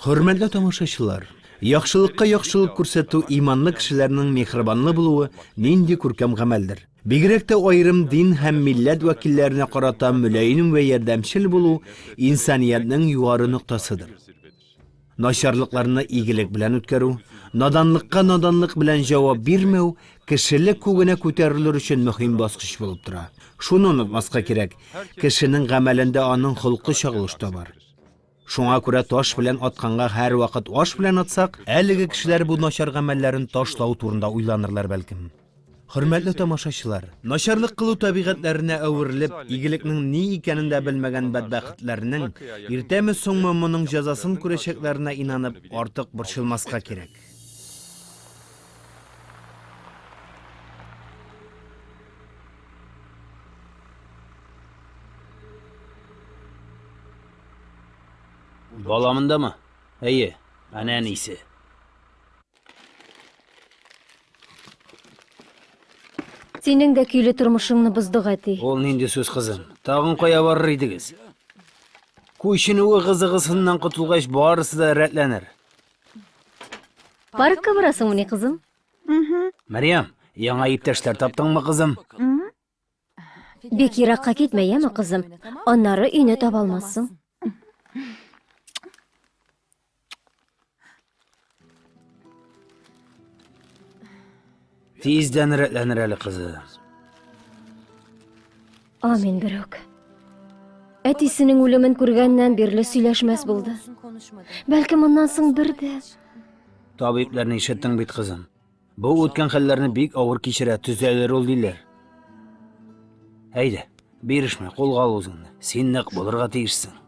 Хөрмәтле тамашачылар, яхшылыкка яхшылык күрсәтү иманлы кешеләрнең миһербанлы булуы нинди күркәм гамәлдер. Бигрәк тә аерым дин һәм милләт вәкилләренә карата мөлаем вә ярдәмчел булу инсаниятнең югары ноктасыдыр. Начарлыкларны игелек белән үткәрү, наданлыкка наданлык белән җавап бирмәү кешелек күгенә күтәрелер өчен мөһим баскыч булып тора. Шуны онытмаска кирәк, кешенең гамәлендә аның холкы чагылыш табар. Шуңа күрә таш белән атканга һәрвакыт аш белән атсак, әлеге кешеләр бу начар гамәлләрен ташлау турында уйланырлар бәлкем. Хөрмәтле тамашачылар, начарлык кылу табигатьләренә әверелеп, игелекнең ни икәнен дә белмәгән бәдбәхетләрнең иртәме-соңмы моның җәзасын күрәчәкләренә инанып, артык борчылмаска кирәк. Бала мондамы? Әйе, әнә әнисе. Синең дә көйле тормышыңны боздык, әти. Ул нинди сүз, кызым? Тагын кая барыр идегез? Күченү ыгы-зыгысыннан котылгач, барысы да рәтләнер. Паркка барасыңмыни, кызым? Мәрьям, яңа иптәшләр таптыңмы, кызым? Бик еракка китмә, яме, кызым. Аннары өйне таба алмассың. Тиздән рәтләнер әле, кызым. Амин, берүк. Әтисенең үлемен күргәннән бирле сөйләшмәс булды. Бәлки моннан соң бер дә. Табибләрне ишеттең бит, кызым. Бу үткән хәлләрне бик авыр кичерә, төзәлер ул диләр. Әйдә, бирешмә, кулга ал үзеңне. Син нык булырга тиешсең.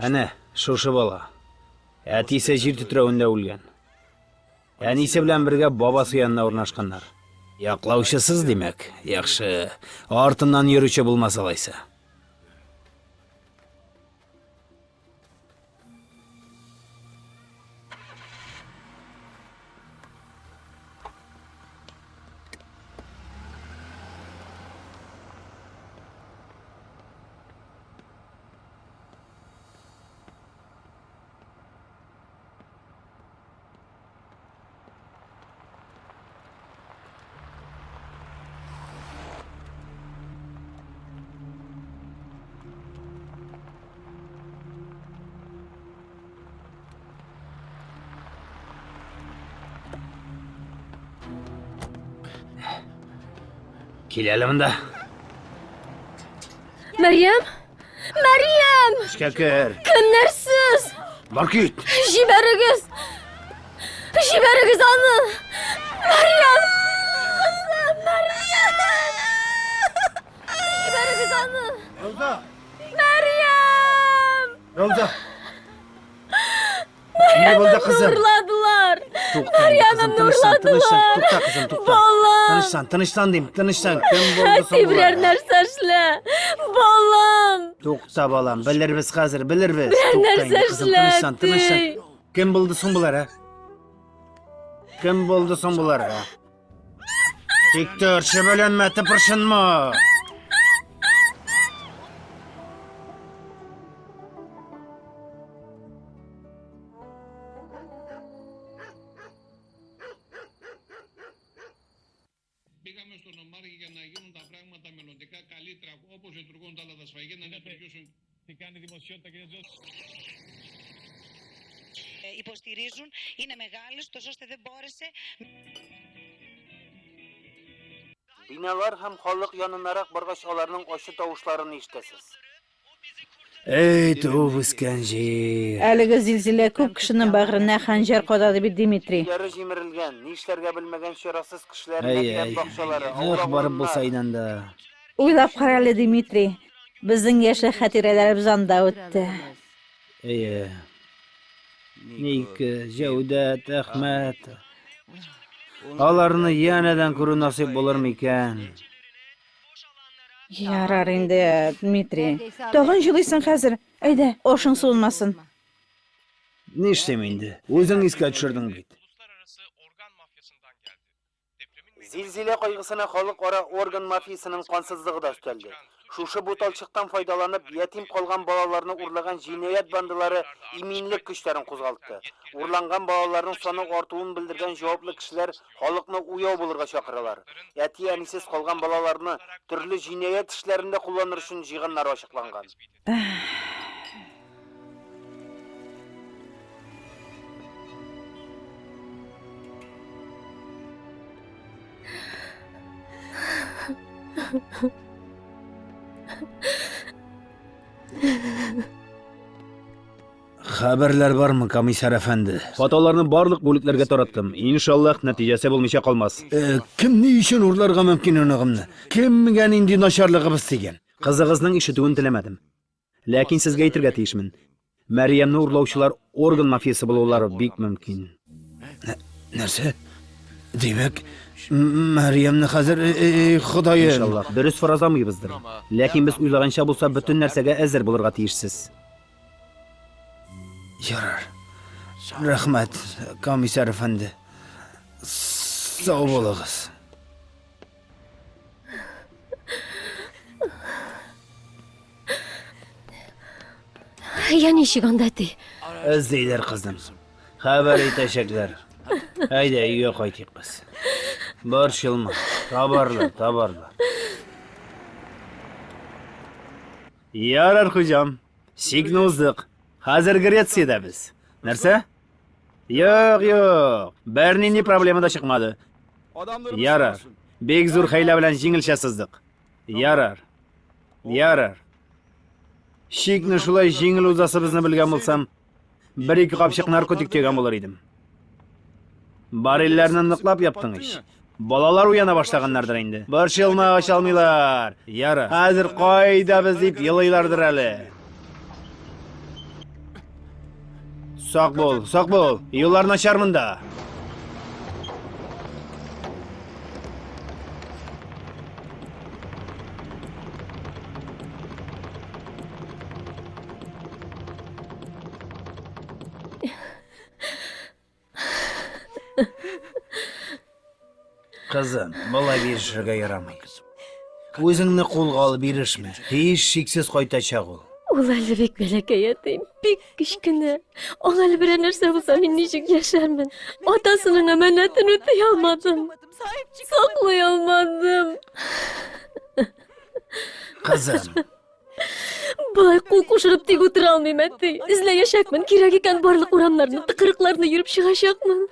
Әнә, шушы бала. Әтисе җир тетрәвендә үлгән. Әнисе белән бергә бабасы янына урнашканнар. Яклаучысыз, димәк. Яхшы. Артыннан йөрүче булмас алайса. Кил әле монда. Мәрьям! Мәрьям! Эчкә кер. Кемнәр сез? Бар кит. Җибәрегез! Җибәрегез аны! Мәрьям! Кызым, Мәрьям! Җибәрегез аны! Рауза! Мәрьям! Рауза! Ни булды, кызым? Урладылар! Тукта, кызым, тынычлан, тынычлан, тукта, кызым, тукта. Балам! Тынычлан, тынычлан дим, тынычлан. Кем булды соң Әти, берәр болар? нәрсә эшлә! Балам! Тукта, балам, белербез хәзер, белербез. Берәр Тукта инде, нәрсә кызым, эшлә, тынычлан, тынычлан. әти! Кем булды соң болар, ә? Кем булды соң болар, ә? Тик тор, чебеләнмә, тыпырчынма. Биналар һәм халык янынарак баргач, аларның ачы тавышларын ишетәсез. Эй, туып үскән җир. Әлеге зилзилә күп кешенең бәгыренә хәнҗәр кадады бит, Дмитрий. Өйләре җимерелгән, нишләргә белмәгән чарасыз кешеләр, мәктәп бакчалары, аулак барып булса иде анда. Уйлап кара әле, Дмитрий, безнең яшьлек хатирәләребез анда үтте. Әйе. Нике, Җәүдәт, Әхмәт. Аларны янәдән күрү насыйп булыр микән? Ярар инде, Дмитрий. Тагын җылыйсың хәзер. Әйдә, ашың суынмасын. Нишлим инде? Үзең искә төшердең бит. Зилзилә кайгысына халыкара орган мафиясенең кансызлыгы да өстәлде. Шушы буталчыктан файдаланып, ятим калган балаларны урлаган җинаять бандалары иминлек көчләрен кузгалтты. Урланган балаларның саны артуын белдергән җаваплы кешеләр халыкны уяу булырга чакыралар. Әти-әнисез калган балаларны төрле җинаять эшләрендә кулланыр өчен җыйганнары ачыкланган. Хәбәрләр бармы, комиссар әфәнде? Фотоларны барлык бүлекләргә тараттым. Иншаллаһ, нәтиҗәсе булмыйча калмас. Э, кем ни өчен урларга мөмкин оныгымны? Кемгә нинди начарлыгыбыз тигән? Кызыгызның ишетүен теләмәдем. Ләкин сезгә әйтергә тиешмен. Мәрьямне урлаучылар орган мафиясе булулары бик мөмкин. Нәрсә? Димәк, Мәрьямне хәзер, эй, Ходаем. Иншаллаһ, дөрес фаразламыйбыздыр. Ләкин без уйлаганча булса, бөтен нәрсәгә әзер булырга тиешсез. Ярар. Рәхмәт, комиссар әфәнде. Сау булыгыз. Я ничек анда, әти? Эзлиләр, кызым. Хәбәр итәчәкләр. Әйдә, өйгә кайтыйк без. Борчылма, табарлар, табарлар. Ярар, хуҗам. Чикне уздык. Хәзер Грециядә без. Нәрсә? Юк, юк. Бернинди проблема да чыкмады. Ярар. Бик зур хәйлә белән җиңелчә сыздык. Ярар. Ярар. Чикне шулай җиңел узасыбызны белгән булсам, бер-ике капчык наркотик төягән булыр идем. Барилләрне ныклап яптың ич. Балалар уяна башлаганнардыр инде. Борчылма, ача алмыйлар. Ярар. Хәзер кайда без дип елыйлардыр әле. Сак бул, сак бул. Юллар начар монда. Кызым, болай бирешергә ярамый. Үзеңне кулга ал, бирешмә. Һич шиксез кайтачак ул. Ул әле бик бәләкәй, әти, бик кечкенә. Аңа әле берәр нәрсә булса, мин ничек яшәрмен? Атасының әманәтен үти алмадым. Саклый алмадым. Кызым. Болай кул кушырып тик утыра алмыйм, әти. Эзләячәкмен, кирәк икән барлык урамнарны, тыкрыкларны йөреп чыгачакмын.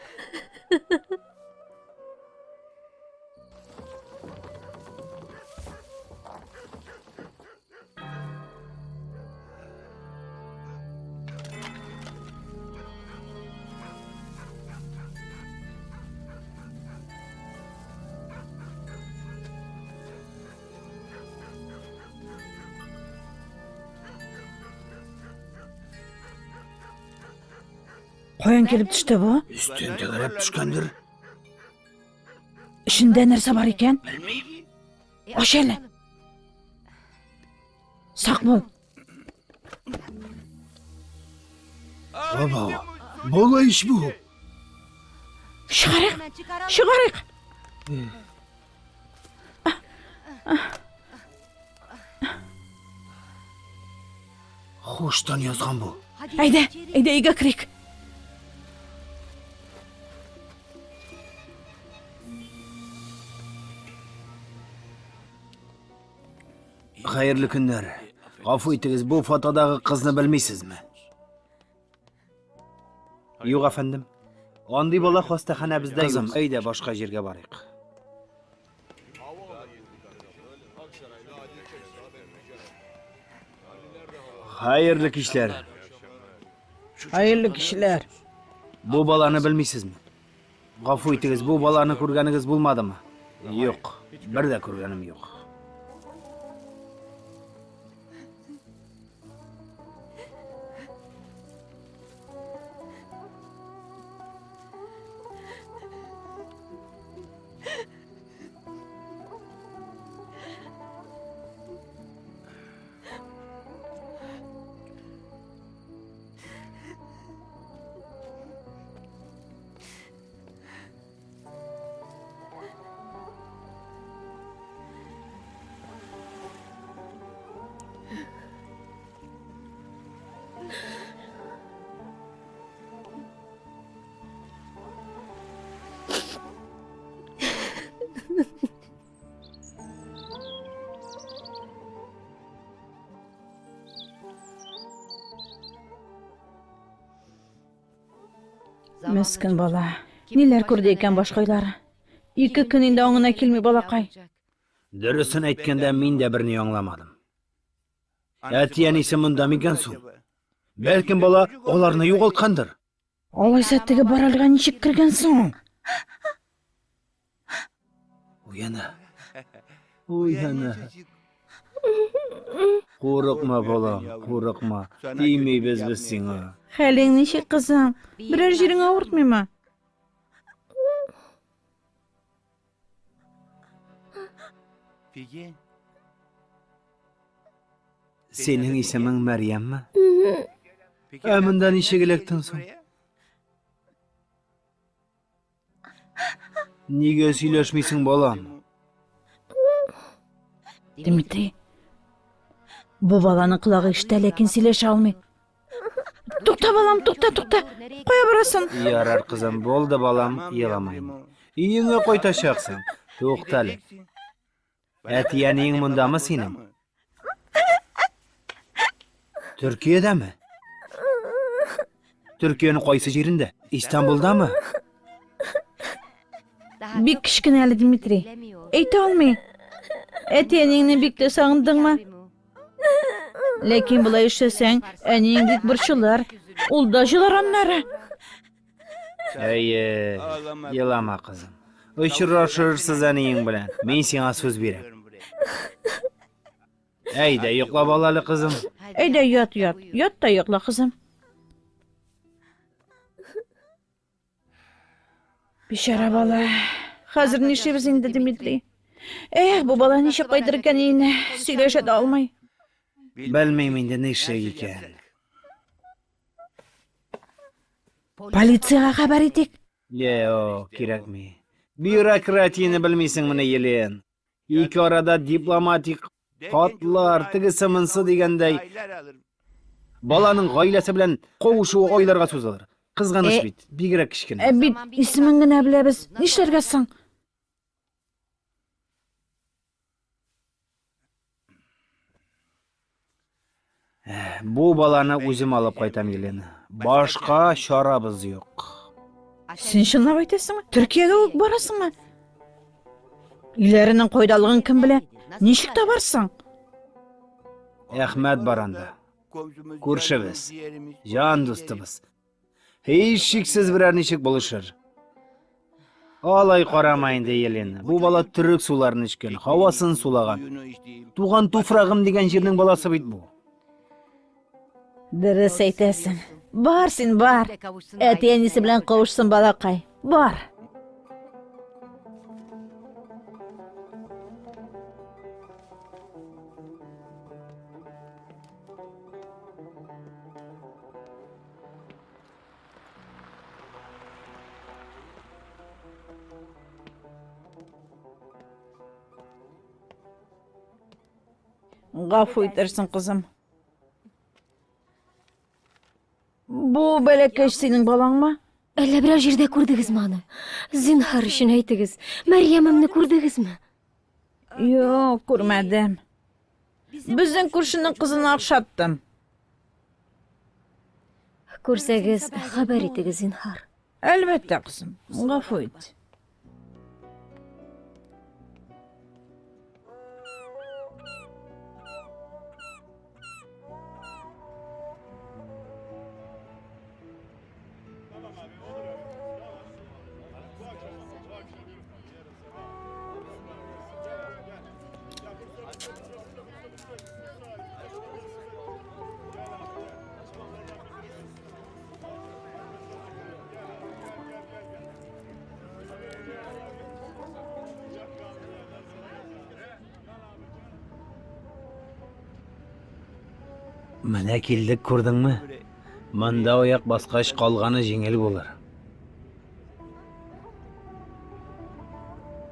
Каян килеп төште бу? Өстен тәгәрәп төшкәндер. Эчендә нәрсә бар икән? Белмим. Ач әле. Сак бул. Баба, бала ич бу. Чыгарыйк. Чыгарыйк. Хуштан язган бу. Әйдә, әйдә өйгә керик. Хәерле көннәр. Гафу итегез, бу фотодагы кызны белмисезме? Юк, әфәндем. Андый бала хастаханәбездә юк. Кызым, әйдә башка җиргә барыйк. Хәерле кичләр. Хәерле кичләр. Бу баланы белмисезме? Гафу итегез, бу баланы күргәнегез булмадымы? Юк, бер дә күргәнем юк. Мескен бала. Ниләр күрде икән башкайлары? Ике көн инде аңына килми балакай. Дөресен әйткәндә, мин дә берни аңламадым. Әти-әнисе монда микән соң? Бәлкем бала аларны югалткандыр. Алайса теге баральга ничек кергән соң ул? Уяна. Уяна. Курыкма, балам, курыкма. Тимибез без сиңа. Хәлең ничек, кызым? Берәр җирең авыртмыймы? Синең исемең Мәрьямме? Ә монда ничек эләктең соң? Нигә сөйләшмисең, балам? Дмитрий, бу баланың колагы ишетә, ләкин сөйләшә алмый. Тукта, балам, тукта, тукта. Кая барасың? Ярар, кызым, булды, балам, елама инде. Өеңә кайтачаксың. Тукта әле. Әти-әниең мондамы синең? Төркиядәме? Төркиянең кайсы җирендә? Истанбулдамы? Бик кечкенә әле Дмитрий. Әйтә алмый. Әти-әниеңне бик тә сагындыңмы? Ләкин болай эшләсәң, әниең бик борчылыр. Ул да җылар аннары. Әйе, елама, кызым. Очрашырсыз әниең белән. Мин сиңа сүз бирәм. Әйдә, йоклап ал әле, кызым. Әйдә, ят, ят. Ят та йокла, кызым. Бичара бала. Хәзер нишлибез инде, Дмитрий? Эх, бу бала ничек кайтыр икән өенә? Сөйләшә дә алмый. Белмим инде нишлик икән. Полициягә хәбәр итик. Юк, кирәкми. Бюрократияне белмисеңмени, Елен? Ике арада дипломатик хатлар, тегесе-монсы дигәндәй, баланың гаиләсе белән кавышуы айларга сузылыр. Кызганыч бит, бигрәк кечкенә. Ә бит исемен генә беләбез. Нишләргә соң? Бу баланы үзем алып кайтам, Елена. Башка чарабыз юк. Син чынлап әйтәсеңме? Төркиягә үк барасыңмы? Өйләренең кайдалыгын кем белә? Ничек табарсың? Әхмәт бар анда. Күршебез, җан дустыбыз. Һичшиксез берәр ничек булышыр. Алай карама инде, Елена. Бу бала төрек суларын эчкән, һавасын сулаган. Туган туфрагым дигән җирнең баласы бит бу. Дөрес әйтәсең. Бар син, бар. Әти-әнисе белән кавышсын балакай. Бар. Гафу итәрсең, кызым. Бу бәләкәч синең балаңмы? Әллә берәр җирдә күрдегезме аны? Зинһар өчен әйтегез, Мәрьямемне күрдегезме? Юк, күрмәдем. Безнең күршенең кызына охшаттым. Күрсәгез, хәбәр итегез, зинһар. Әлбәттә, кызым. Гафу ит. Менә килдек, күрдеңме? Монда аяк баскач калганы җиңел булыр.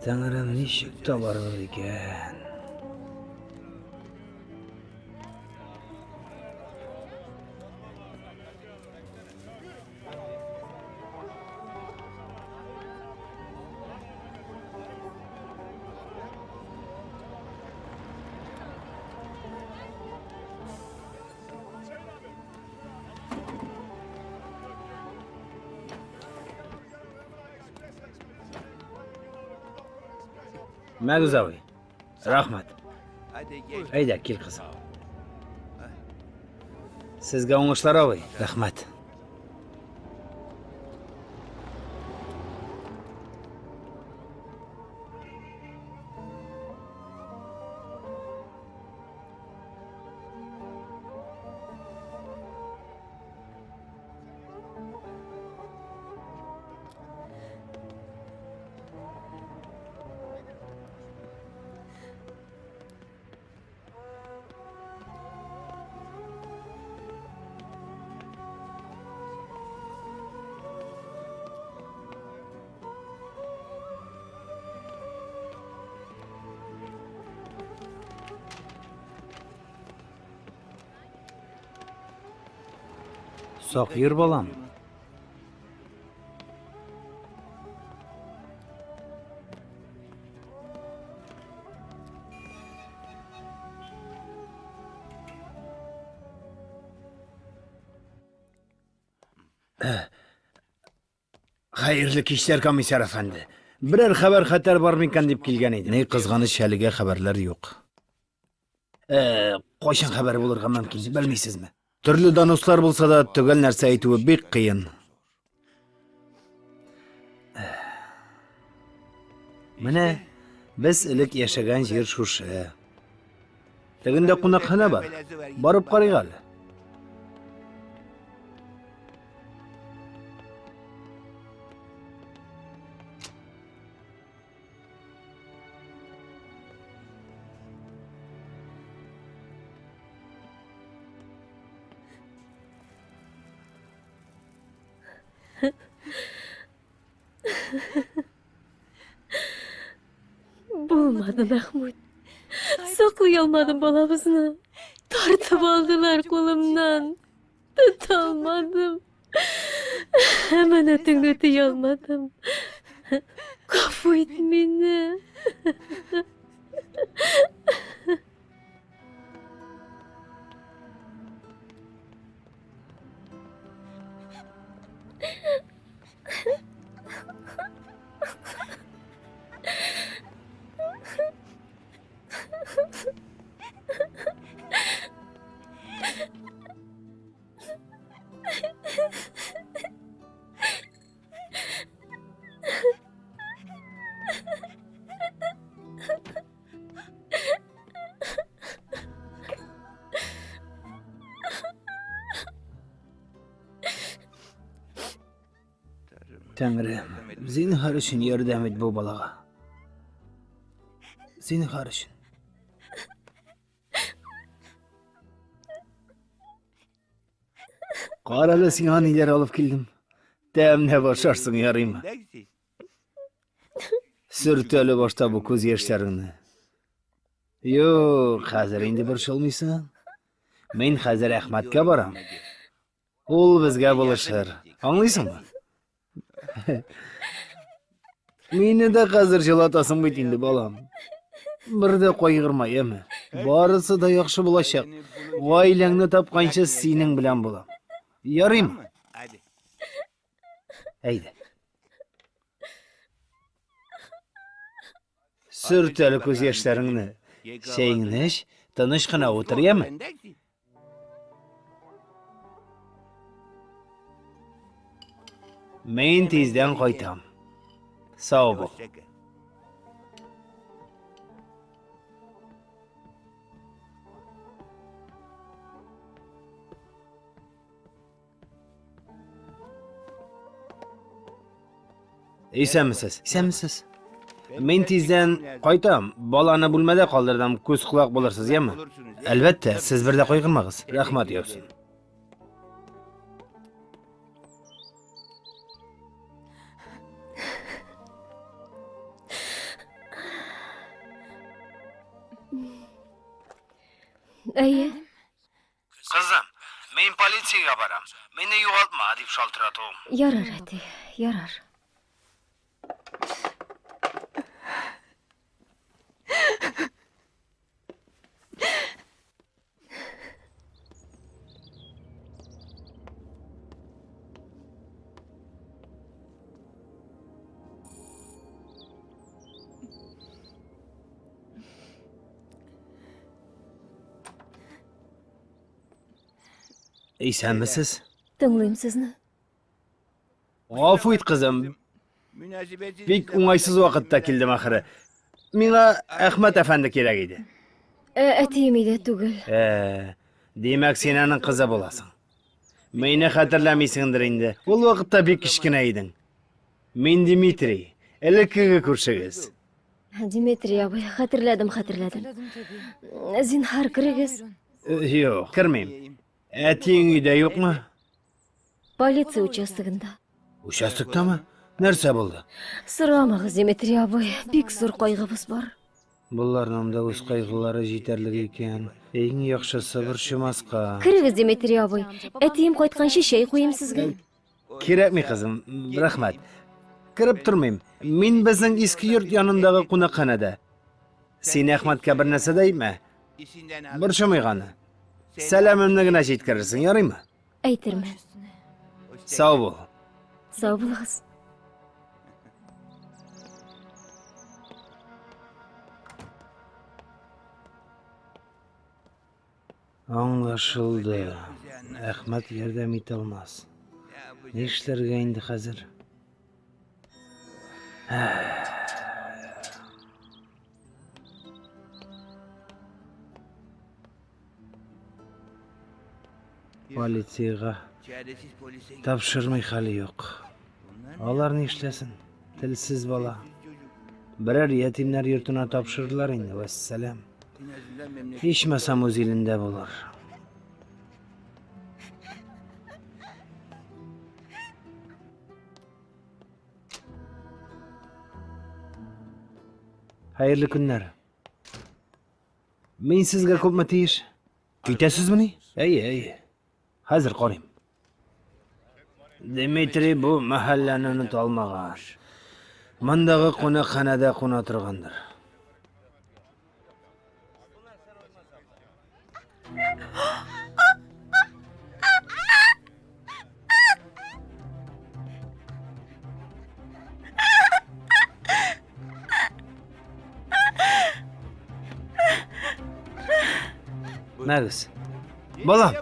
Тәңрем ничек табарбыз икән? Мәгез абый. Рәхмәт. Әйдә, кил кызым. Сезгә уңышлар, абый. Рәхмәт. Сак йөр, балам. Хәерле кичләр, комиссар әфәнде. Берәр хәбәр хәтәр бар микән дип килгән идем. Ни кызганыч, әлегә хәбәрләр юк. Э, кайчан хәбәр булырга мөмкин, белмисезме? Төрле донослар булса да, төгәл нәрсә әйтүе бик кыен. Менә без элек яшәгән җир шушы. Тегендә кунакханә бар. Барып карыйк әле. Булмады, Мәхмүт. Саклый алмадым балабызны. Тартып алдылар кулымнан. Тота алмадым. Әманәтеңне үти алмадым. Гафу ит мине. Тәңрем, зинһар өчен ярдәм ит бу балага. Зинһар өчен. Кара әле сиңа ниләр алып килдем. Тәмләп ашарсың, ярыймы? Сөрт әле башта бу күз яшьләреңне. Юк, хәзер инде борчылмыйсың. Мин хәзер Әхмәткә барам. Ул безгә булышыр. Аңлыйсыңмы? Мине дә хәзер җылатасың бит инде, балам. Бер дә кайгырма, яме. Барысы да яхшы булачак. Гаиләңне тапканчы синең белән булам. Ярыймы? Әйдә. Сөрт әле күз яшьләреңне. Чәеңне эч, тыныч кына утыр, яме? Мин тиздән кайтам. Сау бул. Исәнмесез. Исәнмесез. Мин тиздән кайтам. Баланы бүлмәдә калдырдым. Күз колак булырсыз, яме? Әлбәттә, сез бер дә кайгырмагыз. Рәхмәт яусын. Әйе. Кызым, мин полициягә барам. Мине югалтма, дип шалтыратуым. Ярар, әти, ярар. Исәнмесез? Тыңлыйм сезне. Гафу ит, кызым. Бик уңайсыз вакытта килдем ахыры. Миңа Әхмәт әфәнде кирәк иде. Ә, әтием өйдә түгел. Ә, димәк, син аның кызы буласың. Мине хәтерләмисеңдер инде. Ул вакытта бик кечкенә идең. Мин Дмитрий, элеккеге күршегез. Дмитрий абый, хәтерләдем, хәтерләдем. Зинһар, керегез. Юк, кермим. Әтиең өйдә юкмы? Полиция участогында. Участоктамы? Нәрсә булды? Сорамагыз, Дмитрий абый, бик зур кайгыбыз бар. Боларның да үз кайгылары җитәрлек икән. Иң яхшысы борчымаска. Керегез, Дмитрий абый. Әтием кайтканчы чәй куйыйм сезгә. Кирәкми, кызым, рәхмәт. Кереп тормыйм. Мин безнең иске йорт янындагы кунакханәдә. Син Әхмәткә бер нәрсә дә әйтмә. Борчымыйк аны. Сәламемне генә җиткерерсең, ярыймы? Әйтермен. Сау бул. Сау булыгыз. Аңлашылды. Әхмәт ярдәм итә алмас. Нишләргә инде хәзер? Полициягә тапшырмый хәл юк. Алар нишләсен? Телсез бала. Берәр ятимнәр йортына тапшырдылар инде, вәссәлам. Ичмасам үз илендә булыр. Хәерле көннәр. Мин сезгә күпме тиеш? Китәсезмени? Әйе, әйе. Хәзер карыйм. Дмитрий бу мәхәлләне оныта алмаган. Мондагы кунакханәдә куна торгандыр. Мәгез. Балам.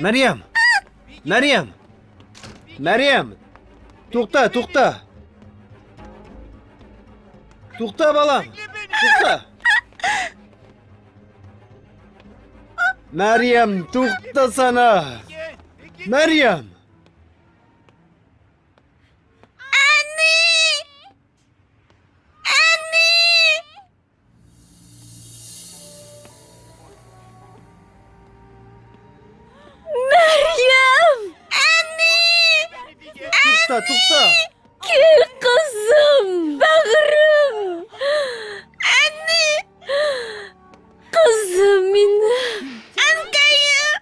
Мәрьям! Мәрьям! Мәрьям! Тукта, тукта! Тукта, балам! Тукта! Мәрьям, туктасана! Мәрьям! Мәрьям! Тукта, тукта! Кил, кызым, бәгырем! Әни! Кызым минем! Әнкәем!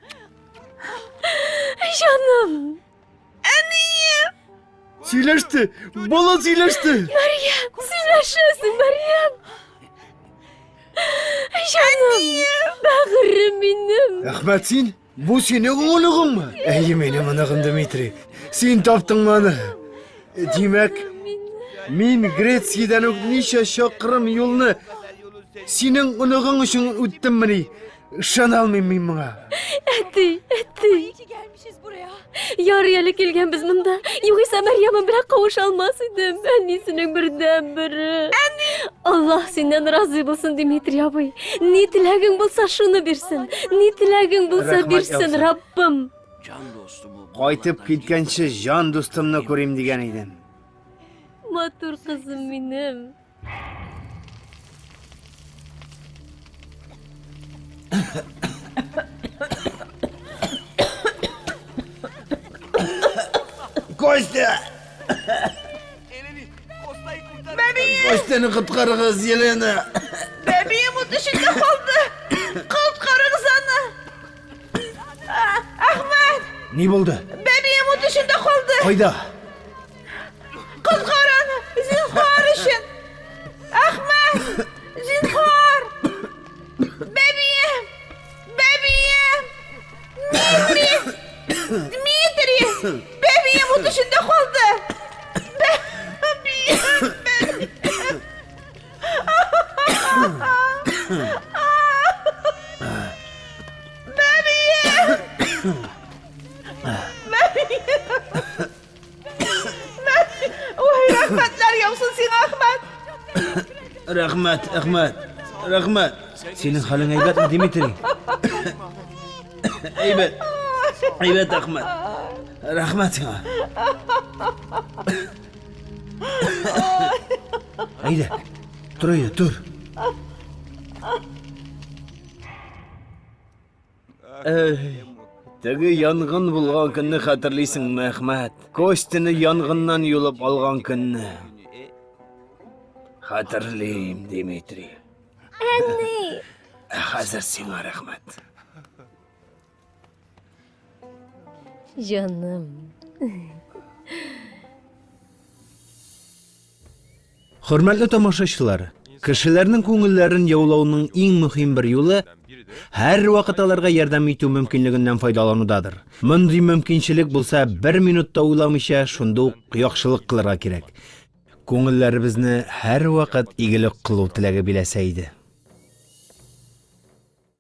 Җаным! Сөйләште! Бала сөйләште! Мәрьям, сөйләшәсең, Мәрьям! Җаным! Бәгырем минем! Әхмәт, син? Бу синең оныгыңмы? Әйе, минем оныгым Дмитрий. Син таптыңмы аны? Димәк, мин Грециядән үк ничә чакрым юлны синең оныгың өчен үттеммени? Ышана алмыйм мин моңа. Әти, әти. Ярый әле килгәнбез монда. Югыйсә Мәрьямым белән кавыша алмас идем. Әнисенең бердәнбере. Әни! Аллаһ синнән разый булсын, Дмитрий абый. Ни теләгең булса, шуны бирсен. Ни теләгең булса, Рәхмәт бирсен, яусын. Раббым. Кайтып киткәнче җан дустымны күрим дигән идем. Матур кызым минем. Костя! Костяны коткарыгыз, Елена! Бәбием ут эчендә калды. Коткарыгыз аны. Әхмәт, Ни булды? бәбием ут эчендә калды. Кайда? Коткар аны, зинһар өчен. Әхмәт, зинһар. Бәбием, бәбием. Дмитрий, Дмитрий, бәбием ут эчендә калды. Бәбием, бәбием. Ой, рәхмәтләр яусын сиңа, Әхмәт. Рәхмәт, Әхмәт. Рәхмәт. Синең хәлең әйбәтме, Дмитрий? Әйбәт. Әйбәт, Әхмәт. Рәхмәт сиңа. Әйдә, тор әйдә, тор. Эй, теге янгын булган көнне хәтерлисеңме, Әхмәт? Костяны янгыннан юлып алган көнне. Хәтерлим, Дмитрий. Әни! Ә хәзер сиңа рәхмәт. Җаным. Хөрмәтле тамашачылар, кешеләрнең күңелләрен яулауның иң мөһим бер юлы һәрвакыт аларга ярдәм итү мөмкинлегеннән файдаланудадыр. Мондый мөмкинчелек булса, бер минут та уйламыйча, шунда ук яхшылык кылырга кирәк. Күңелләребезне һәрвакыт игелек кылу теләге биләсә иде.